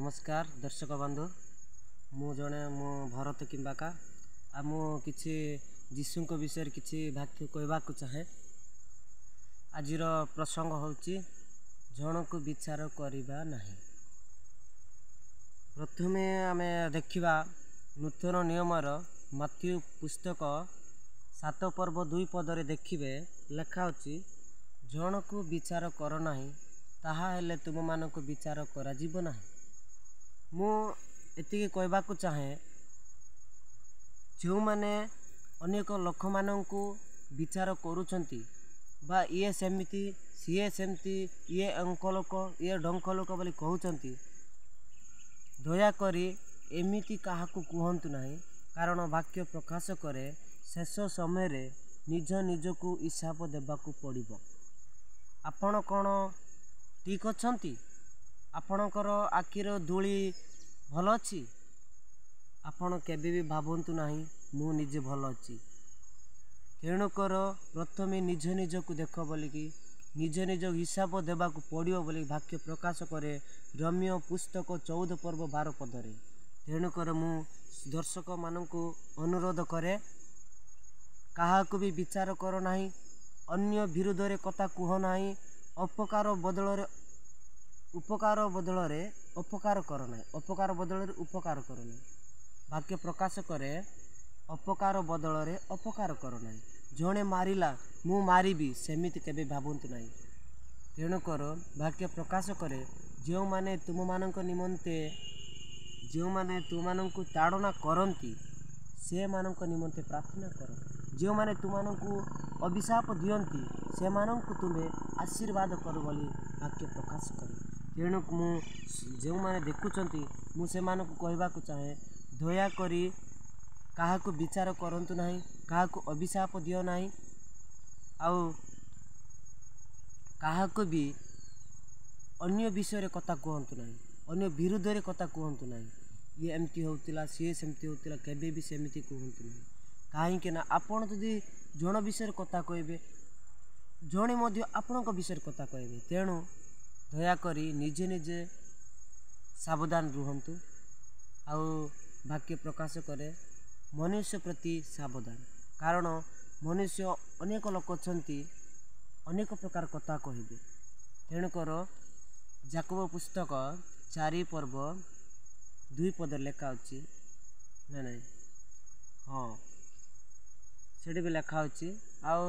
ନମସ୍କାର ଦର୍ଶକ ବନ୍ଧୁ, ମୁଁ ଜଣେ ମୁଁ ଭରତ କିମ୍ବାକା, ଆଉ ମୁଁ କିଛି ଯୀଶୁଙ୍କ ବିଷୟରେ କିଛି ବାକ୍ୟ କହିବାକୁ ଚାହେଁ। ଆଜିର ପ୍ରସଙ୍ଗ ହେଉଛି ଜଣକୁ ବିଚାର କରିବା ନାହିଁ। ପ୍ରଥମେ ଆମେ ଦେଖିବା ନୂତନ ନିୟମର ମାଥ୍ୟୁ ପୁସ୍ତକ 7 ପର୍ବ 2 ପଦରେ ଦେଖିବେ ଲେଖା ଅଛି, ଜଣକୁ ବିଚାର କର ନାହିଁ, ତାହା ହେଲେ ତୁମମାନଙ୍କୁ ବିଚାର କରାଯିବ ନାହିଁ। ମୁଁ ଏତିକି କହିବାକୁ ଚାହେଁ, ଯେଉଁମାନେ ଅନେକ ଲୋକମାନଙ୍କୁ ବିଚାର କରୁଛନ୍ତି ବା ଇଏ ସେମିତି ସିଏ ସେମିତି, ଇଏ ଅଙ୍କ ଲୋକ ଇଏ ଢଙ୍କ ଲୋକ ବୋଲି କହୁଛନ୍ତି, ଦୟାକରି ଏମିତି କାହାକୁ କୁହନ୍ତୁ ନାହିଁ। କାରଣ ବାକ୍ୟ ପ୍ରକାଶ କରେ ଶେଷ ସମୟରେ ନିଜ ନିଜକୁ ହିସାବ ଦେବାକୁ ପଡ଼ିବ। ଆପଣ କ'ଣ ଠିକ୍ ଅଛନ୍ତି? ଆପଣଙ୍କର ଆଖିର ଧୂଳି ଭଲ ଅଛି? ଆପଣ କେବେ ବି ଭାବନ୍ତୁ ନାହିଁ ମୁଁ ନିଜେ ଭଲ ଅଛି। ତେଣୁକର ପ୍ରଥମେ ନିଜ ନିଜକୁ ଦେଖ ବୋଲିକି ନିଜ ନିଜ ହିସାବ ଦେବାକୁ ପଡ଼ିବ ବୋଲି ବାକ୍ୟ ପ୍ରକାଶ କରେ ରମ୍ୟ ପୁସ୍ତକ 14 ପର୍ବ 12 ପଦରେ। ତେଣୁକର ମୁଁ ଦର୍ଶକମାନଙ୍କୁ ଅନୁରୋଧ କରେ, କାହାକୁ ବି ବିଚାର କର ନାହିଁ, ଅନ୍ୟ ବିରୁଦ୍ଧରେ କଥା କୁହ ନାହିଁ, ଅପକାର ବଦଳରେ ଉପକାର ବଦଳରେ ଅପକାର କର ନାହିଁ, ଅପକାର ବଦଳରେ ଉପକାର କର ନାହିଁ। ବାକ୍ୟ ପ୍ରକାଶ କରେ ଅପକାର ବଦଳରେ ଅପକାର କର ନାହିଁ। ଜଣେ ମାରିଲା ମୁଁ ମାରିବି, ସେମିତି କେବେ ଭାବନ୍ତୁ ନାହିଁ। ତେଣୁକର ବାକ୍ୟ ପ୍ରକାଶ କରେ ଯେଉଁମାନେ ତୁମମାନଙ୍କ ନିମନ୍ତେ, ଯେଉଁମାନେ ତୁମମାନଙ୍କୁ ତାଡ଼ନା କରନ୍ତି ସେମାନଙ୍କ ନିମନ୍ତେ ପ୍ରାର୍ଥନା କର। ଯେଉଁମାନେ ତୁମମାନଙ୍କୁ ଅଭିଶାପ ଦିଅନ୍ତି ସେମାନଙ୍କୁ ତୁମେ ଆଶୀର୍ବାଦ କର ବୋଲି ବାକ୍ୟ ପ୍ରକାଶ କରେ। ତେଣୁ ମୁଁ ଯେଉଁମାନେ ଦେଖୁଛନ୍ତି ମୁଁ ସେମାନଙ୍କୁ କହିବାକୁ ଚାହେଁ, ଦୟାକରି କାହାକୁ ବିଚାର କରନ୍ତୁ ନାହିଁ, କାହାକୁ ଅଭିଶାପ ଦିଅ ନାହିଁ, ଆଉ କାହାକୁ ବି ଅନ୍ୟ ବିଷୟରେ କଥା କୁହନ୍ତୁ ନାହିଁ, ଅନ୍ୟ ବିରୁଦ୍ଧରେ କଥା କୁହନ୍ତୁ ନାହିଁ। ଇଏ ଏମିତି ହେଉଥିଲା ସିଏ ସେମିତି ହେଉଥିଲା, କେବେ ବି ସେମିତି କୁହନ୍ତୁ ନାହିଁ। କାହିଁକି ନା ଆପଣ ଯଦି ଜଣ ବିଷୟରେ କଥା କହିବେ, ଜଣେ ମଧ୍ୟ ଆପଣଙ୍କ ବିଷୟରେ କଥା କହିବେ। ତେଣୁ ଦୟାକରି ନିଜେ ନିଜେ ସାବଧାନ ରୁହନ୍ତୁ। ଆଉ ବାକ୍ୟ ପ୍ରକାଶ କରେ ମନୁଷ୍ୟ ପ୍ରତି ସାବଧାନ, କାରଣ ମନୁଷ୍ୟ ଅନେକ ଲୋକ ଅଛନ୍ତି ଅନେକ ପ୍ରକାର କଥା କହିବେ। ତେଣୁକର ଯାକୁବ ପୁସ୍ତକ 4 ପର୍ବ 2 ପଦରେ ଲେଖା ଅଛି, ନାଇଁ ନାଇଁ ହଁ ସେଠି ବି ଲେଖା ଅଛି। ଆଉ